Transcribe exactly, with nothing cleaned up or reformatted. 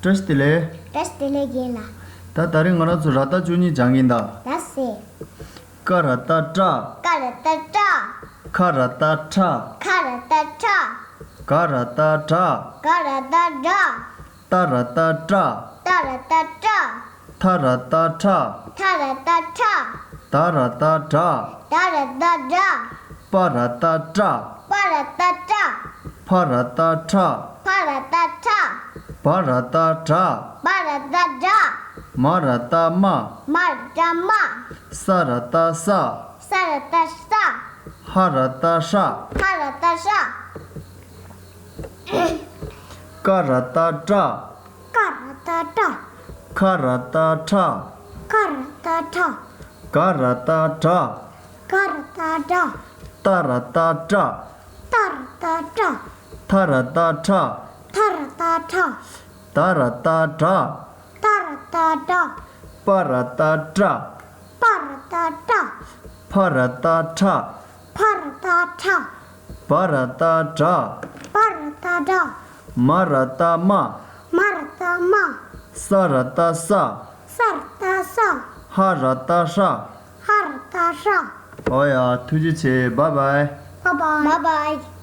བཀྲ་ཤིས་བདེ་ལེགས། བཀྲ་ཤིས་བདེ་ལེགས་རྒན་ལགས། ད་ད་རིང་ང་རང་ཚོ་ར་བཏགས་བཅུ་གཉིས་སྦྱང་གིན་ད། ལགས་སེ། ཀ་ར་བཏགས་ཀྲ། ཀ་ར་བཏགས་ཀྲ། ཁ་ར་བཏགས་ཁྲ། ཁ་ར་བཏགས་ཁྲ། ག་ར་བཏགས་གྲ། ག་ར་བཏགས་གྲ། ཏ་ར་བཏགས་ཏྲ། ཏ་ར་བཏགས་ཏྲ། ཐ་ར་བཏགས་ཐྲ། ཐ་ར་བཏགས་ཐྲ། ད་ར་བཏགས་དྲ། ད་ར་བཏགས་དྲ། པ་ར་བཏགས་པྲ། པ་ར་བཏགས་པྲ། ཕ་ར་བཏགས་ཕྲ། ཕ་ར་བཏགས་ཕྲ། བ་ར་བཏགས་བྲ། བ་ར་བཏགས་བྲ། མ་ར་བཏགས་མྲ། མ་ར་བཏགས་མྲ། ས་ར་བཏགས་སྲ། ས་ར་བཏགས་སྲ། ཧ་ར་བཏགས་ཧྲ། ཧ་ར་བཏགས་ཧྲ། ཀ་ར་བཏགས་ཀྲ། ཀ་ར་བཏགས་ཀྲ། ཁ་ར་བཏགས་ཁྲ། ཁ་ར་བཏགས་ཁྲ། ག་ར་བཏགས་གྲ། ག་ར་བཏགས་གྲ། ཏ་ར་བཏགས་ཏྲ། ཏ་ར་བཏགས་ཏྲ། ཐ་ར་བཏགས་ཐྲ། ཐ་ར་བཏགས་ཐྲ། ད་ར་བཏགས་དྲ། ད་ར་བཏགས་དྲ། པ་ར་བཏགས་པྲ། པ་ར་བཏགས་པྲ། ཕ་ར་བཏགས་ཕྲ། ཕ་ར་བཏགས་ཕྲ། བ་ར་བཏགས་བྲ། བ་ར་བཏགས་བྲ། མ་ར་བཏགས་མྲ། མ་ར་བཏགས་མྲ། ས་ར་བཏགས་སྲ། ས་ར་བཏགས་སྲ། ཧ་ར་བཏགས་ཧྲ། ཧ་ར་བཏགས་ཧྲ། ཨོ་ཡ། ཐུགས་རྗེ་ཆེ། བཱའི་བཱའི། བཱའི་བཱའི། བཱའི་བཱའི།